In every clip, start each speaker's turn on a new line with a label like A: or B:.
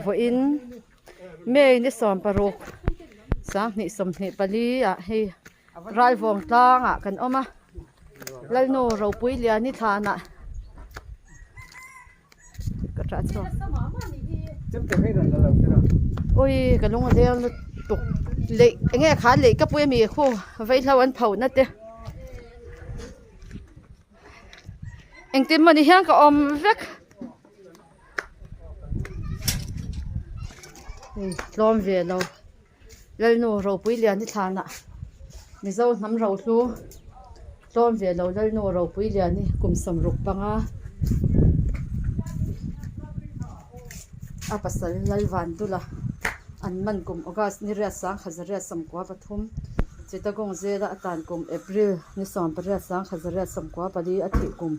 A: Vawiin May ni 16 2024 ah hei Raivawng tlangah kan awm a, Lalnu Ropui Liani thlanah ka ṭah chhuak. Ui ka lung a leng lutuk leih eng nge kha leih ka pui ami khu vaihlo an phohna te. Engtin mawni hian ka awm vek. Hei tlawm ve lo Lalnu Ropui Liani thlanah Mizo hnam rohlu tlawm ve lo Lalnu Ropui Liani kum 65 a pasal Lalvandula an man kum August ni riat 1993 Chittagong zela a tan kum April ni 18 1994 a thih kum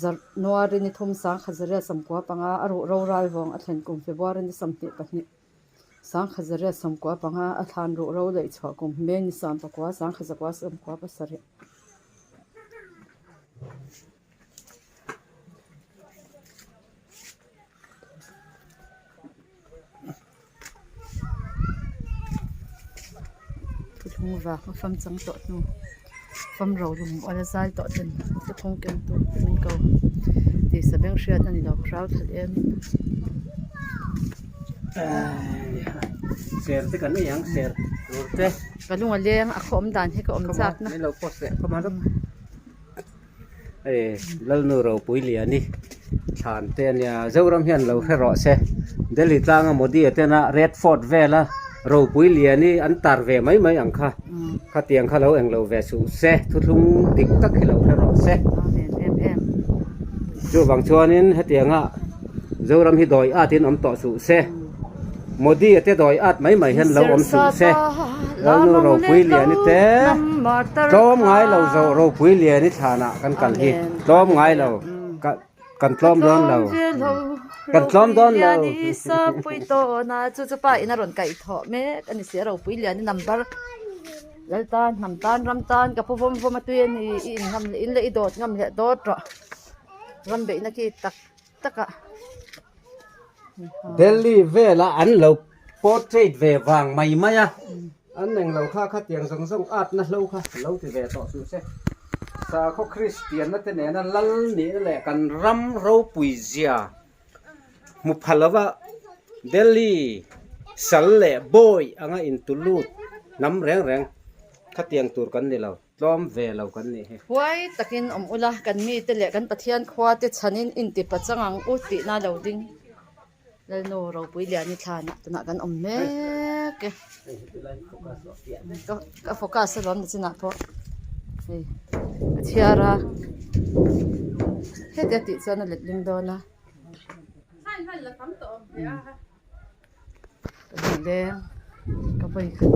A: January ni thum 1995 a ruh ro ral vawng a thlen kum February ni 22 1995 a thlan ruh ro leih chhuah kum May ni 19 1997. Thuthlung vak a fam chang tawh hnu fam ro lung mual a zai tawh ten thuthlung keng tur te min ko tih sabeng hriat a ni lo hrau thlal em.
B: Ser te kan ei ang ser tur te.
A: Ka lung a leng a khaw awm dan hi ka awm chak na.
B: Min lo post leh khawm a rawh. Hei Lalnu Ropui Liani thlan te a nia Zoram hian lo hre rawh se Delhi tlanga Modi a tena Red Fort vela Ropui Liani an tar ve mai mai ang kha khatiang kha lo englo ve suh se thuthlung dik tak hi lo hre rawh se chuvang chuanin hetianga Zoram hi dawi at in awm tawh suh se. Modi a te dawi at mai mai hian lo awm suh se. Lalnu Ropui Liani te tlawm ngai lo zo Ropui Liani thlanah kan kal hi tlawm ngai lo kan tlawm dawn lo kan tlawm dawn lo.
A: Chu chu pa in a rawn kaih thawh mek a ni si a Ropui Liani number Lal tan hnam tan ram tan ka pu vawm vawm a tui a ni i in ngam leh in leh i dawt ngam leh dawt rawh ram beihna khi tak tak a.
B: Delhi vela an lo portrait ve vang mai mai a, an englo kha khatiang zawng zawng atna hlo kha lo ti ve tawh suh se. Sakhaw Kristianna te nena lal nihna leh kan ram ropui zia hmu pha lova Delhi sal leh bawi anga intulut hnam reng reng khatiang tur kan ni lo. Tlawm ve lo kan nih hi.
A: Huai takin awm ula, kan mite leh kan Pathian khua te chhanin inti pachang ang u tihna lo ding. Lalnu Ropui Liani thlanah tunah kan awm mek e. Ka focus alawm ni chinah pawh hei ka chhiar a, hetia tih chuan a let ling dawn a. Ka duh leng ka vawi khat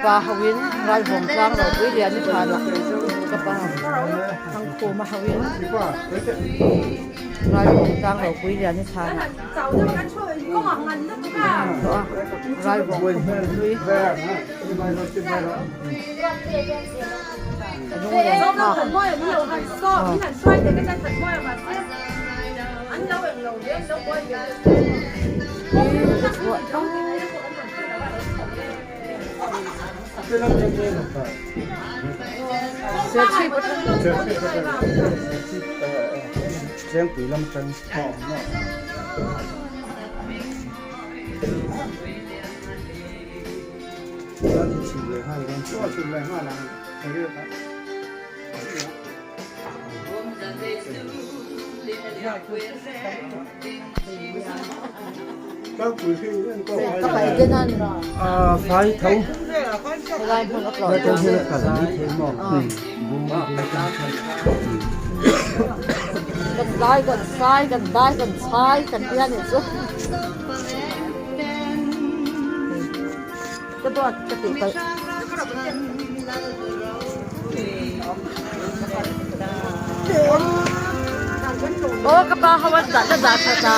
A: Pa hoin Ralvawng tlang ropui lian i thlan ah ka pa Thangkhuma hoin Ralvawng tlang ropui lian i thlan ah tawh a Ralvawng khaw hmun hlui a lunglen thlak Helai hmun a tlawh dawn Kan dai kan sai kan dai kan chhai kan tia nih chu Ka duat ka tih palh. Aw ka pa ho an dah na dah tha ta.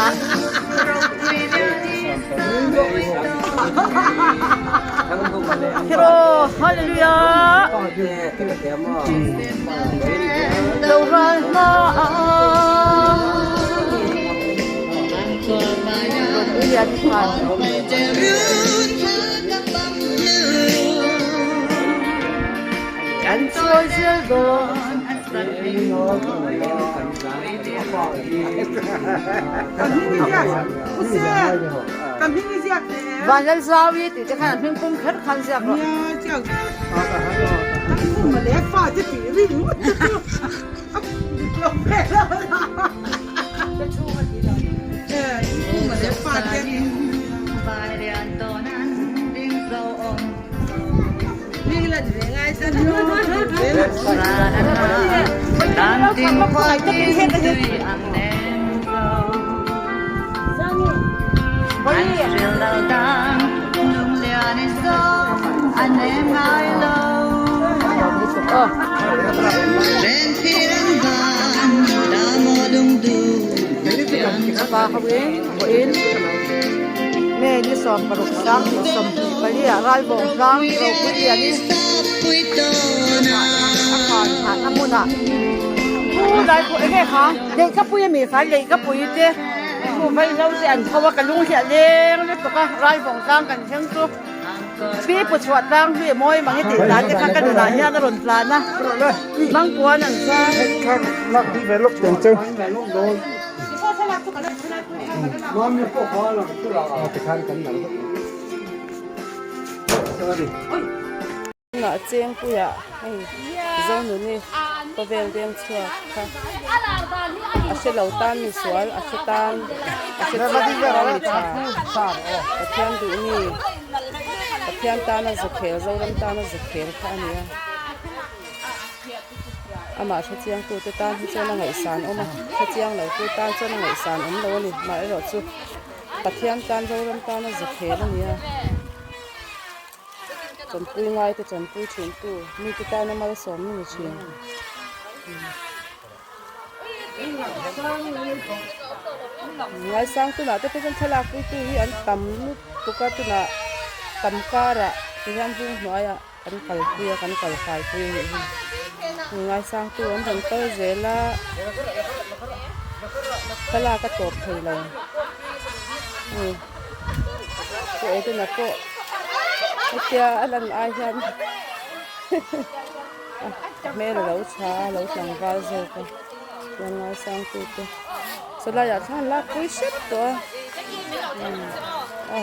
A: Hero Hallelujah Lo ral hma Kan chawi zel dawn. Vanlalzawi tih te khan an hming pum kher khan ziak rawh. May ni 16 24 ah ralvawng tlang ropui lian in a khan khan a hmunah thu lai pawh eng nge kha leihkapui a mi kha leihkapui te thu vaihlo te an tho a ka lung hi a leng lutuk a ralvawng tlang kan thleng chu pi pu chhuah tlang hi a mawi mang i tih dan te kha ka nunah hian a rawn tlan a mangpuan an zai. Tunah Chengpuiah hei Zonuni khawvel deng chhuak kha a hre lo tan mi sual a hre tan a hre chiang tan mi tha Pathian duh mi Pathian tana zakhel Zoram tana zakhel kha a ni a. Amah hrechiang tute tan hi chuan a ngaihsan awm a, hrechiang lo tu tan chuan a ngaihsan awm lo a ni. Mah erawh chu Pathian tan Zoram tana zakhel a ni a, chawnpui ngaite chawnpui thin tu mite tana malsawmna ni thin. Ngaisang tunah te pawh chuan thlalak puitu hi an tam lutuk a, tunah tam karah tihian bung hnuaiah. Kan kalpui a, kan kal fai pui a nih hi. Ngaisangtu an rawn kal zel a, thlalak a tawp thei lo. Hei Pu Edena pawh hetia a lan ai hian a hmel a lo tha a, a lo tlangval zawk a, chuan ngaisangtu te sawlaiah thla an lakpui hrep tawh a.